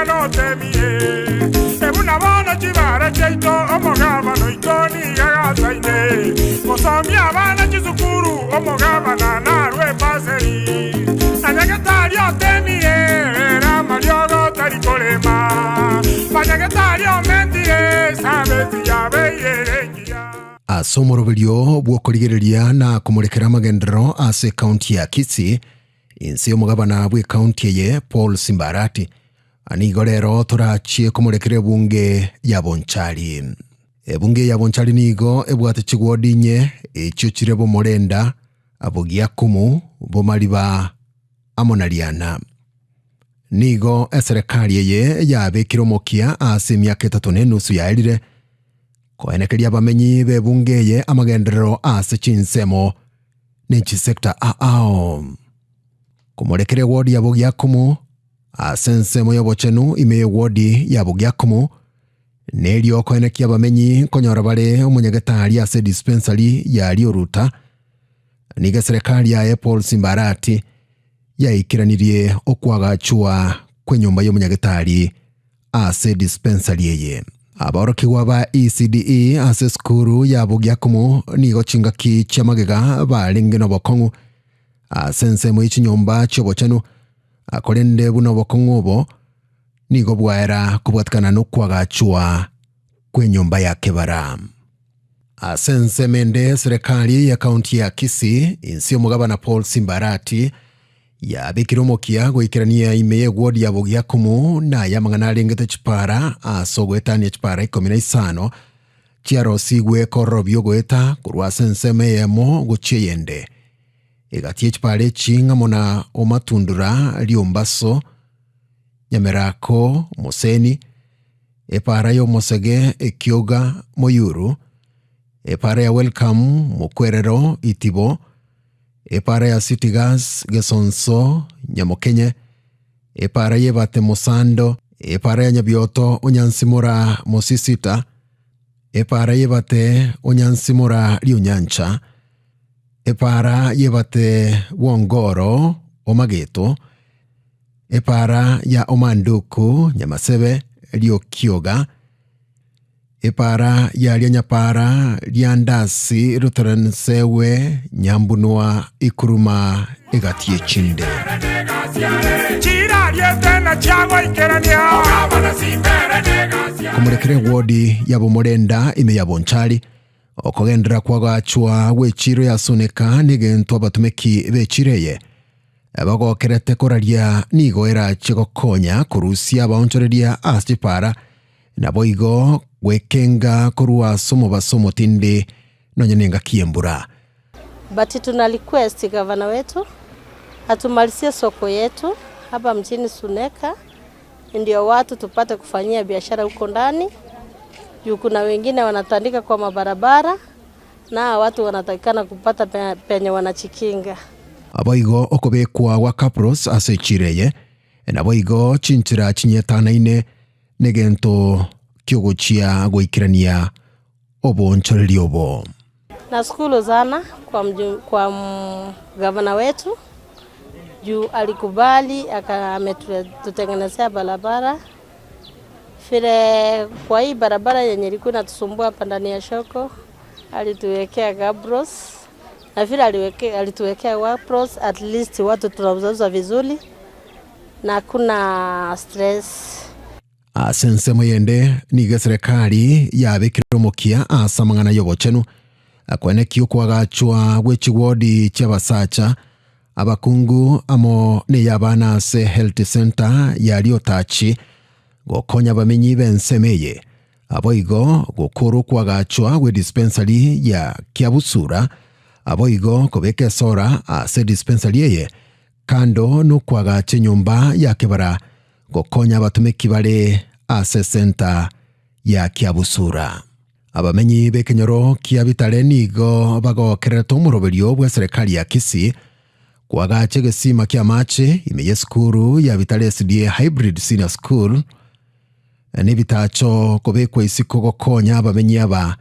Gavana otemire, Buna bono chibara chiaito omogabana oito nigo agasaine gosomia abana chisukuru, omogabana narwe ebaseri. Na nyagetari otemire, ere amariogo tari korema, Banyagetari omentire, esabeti yabeire ere engiya. Ase omoroberio bw'okorigereria na komorekera amagenderero ase ekaunti ya Kisii, Inse y'omogabana bw'ekaunti eye Paul Simbarati, nigo rero torachie komorekera ebunge ya Bonchari. Ebunge ya Bonchari nigo ebwate chigwodi inye echio chire Bomorenda, Bogiakumu, Bomariba amo na Riana. Nigo eserekari eye yabekire omokia ase emiaka etato na enusu yaerire koenekeria abamenyi b'ebunge eye amagenderero ase chinsemo ne chisecta aao. Komorekera ewodi ya Bogiakumu ase ensemo y'obochenu ime y'ewodi ya Bogiakumu, nerio okoenekia abamenyi nkonyora bare omonyagetari ase edispensary ya Riuruta, nigo eserekari yaye Paul Simbarati yaikeranirie okoagachwa kw'enyomba y'omonyagetari Ase dispensary eye, aborokigwa ba ECDE ase esukuru ya Bogiakumu nigo chingaki chi'amagega barenge nobokong'u ase ensemo ye chinyomba chi'obochenu, korende buna obokong'u obo nigo bwaera kobwatikana nokwagachwa kw'enyomba ya kebara. Ase ensemo ende, serekari ye county ya Kisii inse y'omogabana Paul Simbarati Yabekire omokia goikerania ime y'egwodi ya Bogiakumu, na aya amang'ana arengete chipara ase ogoetania chipara ikomi na isano chiarosigwe kororobia ogoeta korwa ase ensemo eyemo gochia eyende. Egati ye chipara echi ng'amo na Omatundura, Riombaso, Nyamerako, Moseni, epara y'Omosege, Ekioga, Moyuru, epara ya Welcome, Mokwerero, Itibo, Epaara ya City Gas, Gesonso, Nyamokenye, Epaara y'Ebate Mosando, Epaara ya Nyabioto Onyansimora Mosisita, Epaara y'Ebate Onyansimora Riunyancha, Epaara y'Ebate Bwongoro Omageto, Epaara ya Omanduku Nyamasebe Riokioga, Epaara yaria nyapaara riandasi ruteransewe nyambunwa ikuruma egati y'echinde. Komorekera ewodi ya Bomorenda ime ya Bonchari, okogenderera kw'agachwa gw'echiiro ya Suneka negento abatumeki b'echiiro eye bagokerete koraria nigo erache gokonya korusia abaonchoreria ase chipaara Naboigo gwekenga korwa ase omobaso omotindi nonya nengaki y'embura. But tuna request gavana wetu atumalizie soko yetu hapa mjini Suneka ndio watu tupate kufanyia biashara huko ndani juu kuna wengine wanatandika kwa mabarabara na watu wanatakikana kupata penye wanachikinga. Naboigo okobekwa gwa Kapros ase echiiro eye, naboigo chinchera chinyetanaine Negento ki'ogochia goikerania oboonchoreria obo. Nashukuru sana kwa, kwa gavana wetu juu alikubali ametutengenezea barabara vile. Kwa hii barabara yenye ilikuwa inatusumbua hapa ndani ya soko alituwekea gabros na vile alituwekea gabros, at least watu tunauzauza vizuri na hakuna stress. Ase ensemo yende nigo eserekari yabekire omokia ase amang'ana y'obochenu, koenekia okoagachwa gwe chiwodi chi'abasacha, abakungu amo ney'abana ase Health Centre ya Riotachi gokonya abamenyi b'ensemo eye. Aboigo gokora okoagachwa gwe dispensary ya Kiabusura, aboigo kobeka esora ase dispensary eye Kando nokoagacha enyomba ya kebara gokonya abatomeki bare ase esenta ya Kiabusura. Abamenyi b'ekenyoro kia Bitare nigo bagokererete omoroberio bw'eserekari ya Kisii koagacha egesima ki'amache ime y'esukuru ya Bitare SDA Hybrid Senior School nebitacho kobekwa isiko gokonya abamenyi aba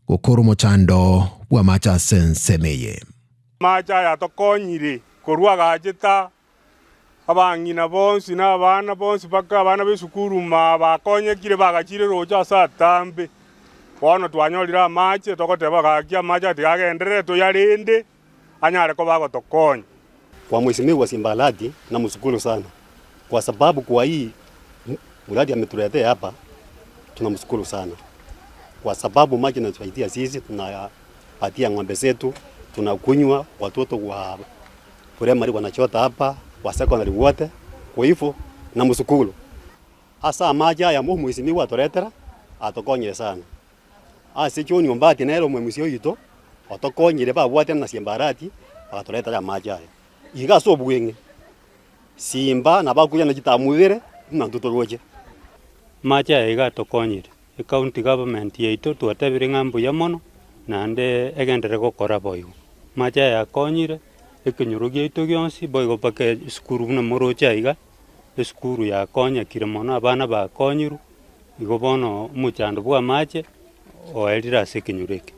gokora omochando bw'amache ase ensemo eye. Amache aya atokonyire korwa agachete aa. Abang'ina bonsi na abana bonsi mpaka abana b'esukuru maa bakonyekire bagachire roche ase atambe. Bono twanyorire amache, togoteba gaki amache aya tiga agenderere toyarende, anyare koba agotokonya. Kwa Mheshimiwa Simba Arati namshukuru sana kwa sababu kwa hii mradi ametuletea hapa tunamshukuru sana kwa sababu maji inatusaidia sisi, tunapatia ng'ombe zetu, tunakunywa, watoto wa primary wanachota hapa, wa secondary wote. Kwa hivyo namshukuru hasa amache aya mheshimiwa atuletera atukonyire sana ase John Ombati nere omwemusi oito otokonyire babwatane na Simba Arati bagatoretera amache aya. Iga ase obweng'e Simba nabo akoirana chitamu ibere buna intwe toroche. Amache aya iga atokonyire, ecounty government yaito twatebire ng'a mbuya mono, naende egenderere gokora boigo. Amache aya akonyire, ekenyoro giaito gionsi boigo mpaka esukuru buna moroche aiga, esukuru yakonyekire mono abana bakonyirwe, igo bono omochando bwa amache oerire ase ekenyoro eke.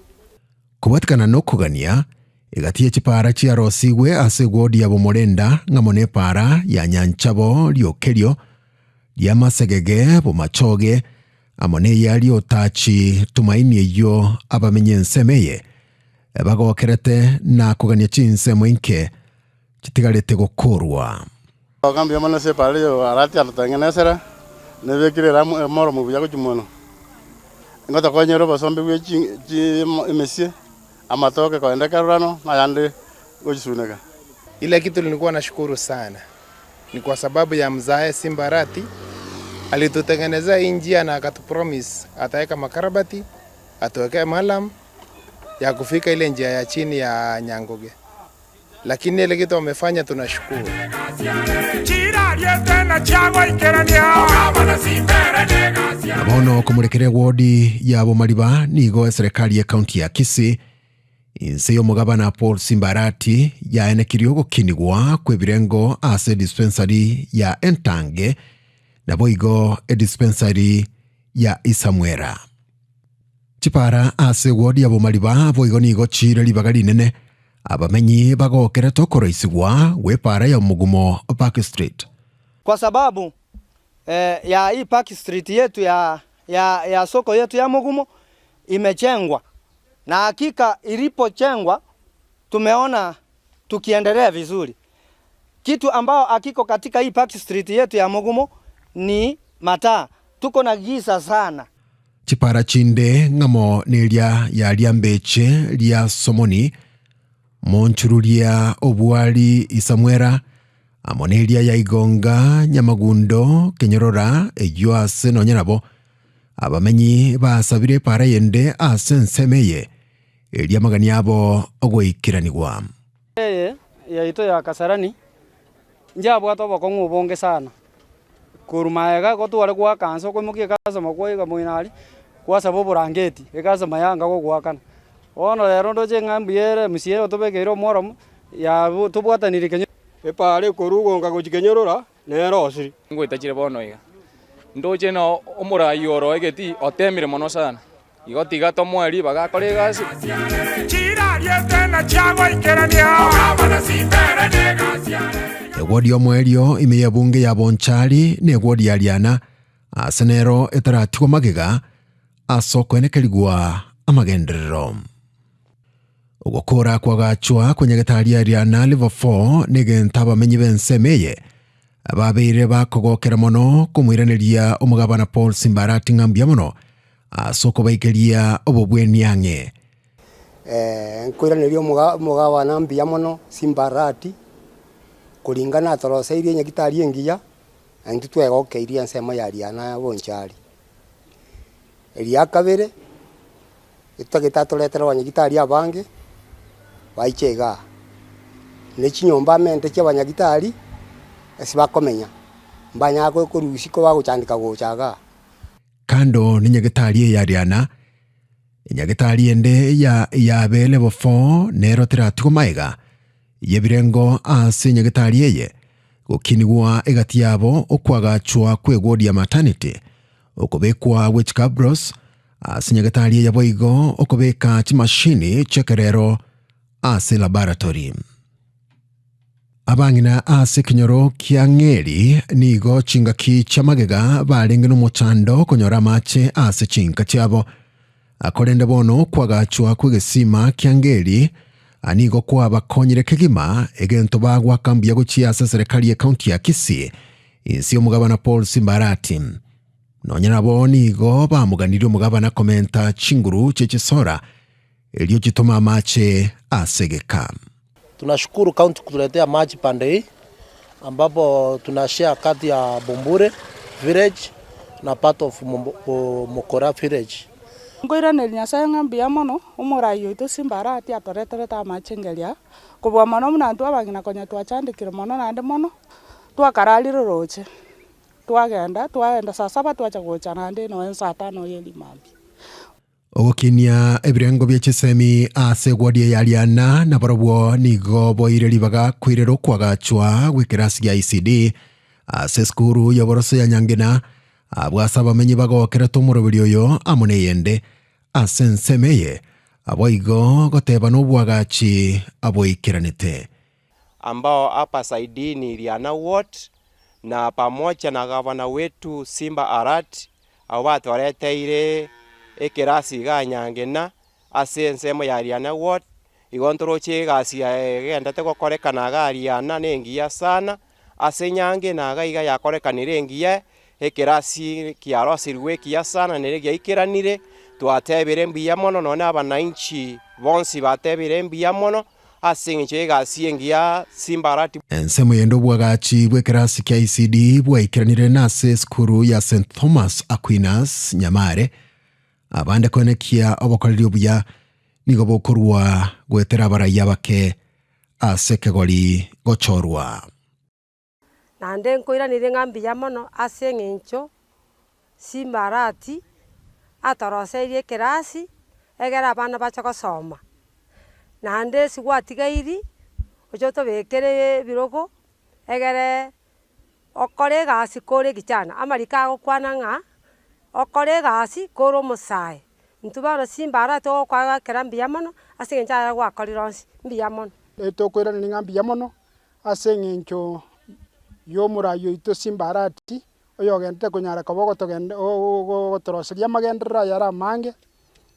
Kobwatikana nokogania, egati ye chipaara chiarosigwe ase egwodi ya Bomorenda ng'amo nepaara ya Nyanchabo Riokerio ri'amasegege Bomachoge amo neya Riotachi Tumaini eyio abamenye ensemo eye bagokerete na kogania chinsemo inke chitigarete gokorwa. Mbuya mono ase epaara eye Arati atotengenesera, nebekire eramu emoromo buya gochia mono. Ngotokonyera obosombe bwe chi emesie, amatoke kogenda ekerorano, na ayande gochisuneka. Ile kitu nilikuwa nashukuru sana ni kwa sababu ya mzae Simba Arati alitutengenezea hii njia na akatupromise ataweka makarabati, atuwekee malam ya kufika ile njia ya chini ya Nyangoge. Lakini ile kitu wamefanya tunashukuru. Na bono komorekera ewodi ya Bomariba nigo eserekari y'ecounty ya Kisii inse y'omogabana Paul Simba Arati yaenekirie ogokinigwa kw'ebirengo ase edispensary ya Entange naboigo edispensary ya Isamwera. Chipara ase ewodi ya Bomariba boigo nigo chiire ribaga rinene Abamenyi bagokerete okoroisigwa gw'epaara ya omogumo Park Street. Kwa sababu eh, ya hii Park Street yetu ya, ya, ya soko yetu ya Mugumo imejengwa na hakika ilipojengwa tumeona tukiendelea vizuri. Kitu ambao hakiko katika hii Park Street yetu ya Mugumo ni mataa, tuko na giza sana. Chipara chinde ng'amo neria ya riambeche ria Somoni, Monchururia obwari Isamwera, amo neria ya Igonga Nyamagundo Kenyorora, eyio ase nonya nabo abamenyi basabire epara eyende ase ensemo eye, eria amagani abo ogoikeranigwa. Eye yaito ya Kasarani Nchiabwate obokong'u obonge sana, korwa magega gotware goaka nse okoimokia ecustomer kwaiga moino aria, kwasaba oborangeti, ecustomer yanga gogoakana. Bono rero ndoche ng'a mbuya ere MCA otobekeire omworomo, yabo tobwatanire kenyo. Epaara ekorwa gonka gochia kenyorora nere osiri. Ngoitachire bono iga, ndoche na omorai oro egetii otemire mono sana. Igo tiga tomoe ribaga akore egasi. Egwodi y'omoerio ime y'ebunge ya Bonchari negwodi ya Riana, ase nero etaratigwa magega ase okoenekerigwa amagenderero. Ogokora kwagachwa kwa nyagetari ya Riana Level 4 negento abamenyi b'ensemo eye babeire bakogokera mono komoiraneria omogabana Paul Simba Arati ng'a mbuya mono ase okobaikeria obobweni ang'e. Nkoiraneria omogabana mbuya mono Simba Arati, koringana atoroseirie enyagitari engiya, na intwe twegokeirie ensemo ya Riana ya Bonchari. Eria kabere, etotagete atoretere abanyagitari abange, baiche igaa, ne chinyomba amente chia abanyagitari, ase bakomenya, mbanyare korusia kobagochandeka gocha igaa. Kando nenyagetari eye ya Riana, enyagetari ende ya yabe level 4 nero teratigwe magega y'ebirengo ase enyagetari eye, gokinigwa egati yabo okwagachwa kw'egwodi ya maternity, okobekwa gwe chikabros ase enyagetari eye boigo okobeka chimashini chi'ekerero ase laboratory. Abang'ina ase ekenyoro kia Ng'eri nigo chingaki chi'amagega barenge nomochando konyora amache ase chinka chiabo. Korende bono kwagachwa kw'egesima kia Ng'eri nigo kwabakonyire kegima, egento bagwaka mbuya gochia ase eserekari y'ecounty ya Kisii inse y'omogabana Paul Simbarati. Nonya nabo nigo bamoganirie omogabana komenta chinguru chie chisora erio chitome amache ase egeka. Tunashukuru county kutuletea maji pande hii ambapo tunashare kati ya Bumbure village na part of Mukura village. Nkoiraneria Nyasae ng'a mbuya mono, omorai oito Simba Arati atoreterete amache engeria, kobua mono buna intwe abang'ina konya twachandekire mono naende mono, twakararire roche, twagenda, twaenda saa saba twacha gocha naende nonya saa tano ya rimambia. Ogokinia ebirengo bie chisemi ase egwadi eye Ariana nabarobwo nigo boire ribaga koirera okoagachwa gw'ekerasi gia ECD ase esukuru y'oboroso ya Nyangina, abwo ase abamenyi bagokerete omoroberi oyo amo neyende ase ensemo eye, boigo goteba nobwagachi aboikeranete. Ambao hapa saidini Riana Ward na pamoja na gavana wetu Simba Arati Abwo batoreteire ekerasi iga Nyangena ase ensemo ya Riana Ward, igo ntoroche egasi egendete gokorekana iga Riana nengiya sana, ase Nyangena iga iga yakorekanire engiya, ekerasi kiarosirwe ekiya sana nere giaikeranire, twatebire mbuya mono nonye na abanainchi bonsi batebire mbuya mono. Ase engencho y'egasi engiya Simbarati. Ensemo yende obwagachi bw'ekerasi kia ECD bwaikeranire nase esukuru ya St Thomas Aquinas Nyamare. Abande koenekia obokoreri obuya nigo bokorua goetera abarai abake ase ekegori gochorwa. Naende nkoiranerie ng'a mbuya mono ase eng'encho Simbarati atoroseirie ekerasi egere abana bache gosoma. Naende ase gwatigairi, oche otobekere ebirogo egere okore egasi kore ekichana. Amariko agokwana ng'a okore egasi kore omosae. Intwe bono Simbarati togokoagakera mbuya mono ase eng'encho aye gwakorire onsi, mbuya mono. Tokoiraneria ng'a mbuya mono Ase engencho y'omorai oito Simba Arati, oyogenderete konyara koba ogotoroseria amagenderero aye are amange,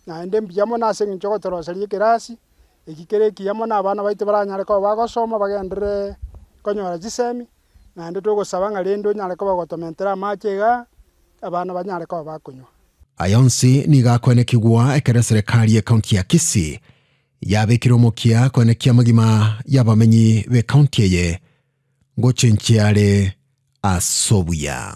naende mbuya mono ase engencho ogotoroseria ekerasi, eki kere ekiya mono abana baito baranyare koba bagosoma bagenderere konyora chisemi, naende togosaba ng'a rende onyare koba ogotomentera amache igaa, abana banyare koba bakonywa. Aya onsi nigo akoenekigwa ekero eserekari y'ecounty ya Kisii Yabekire omokia koenekia amagima y'abamenyi b'ekaunti eye ngochenchia are ase obuya.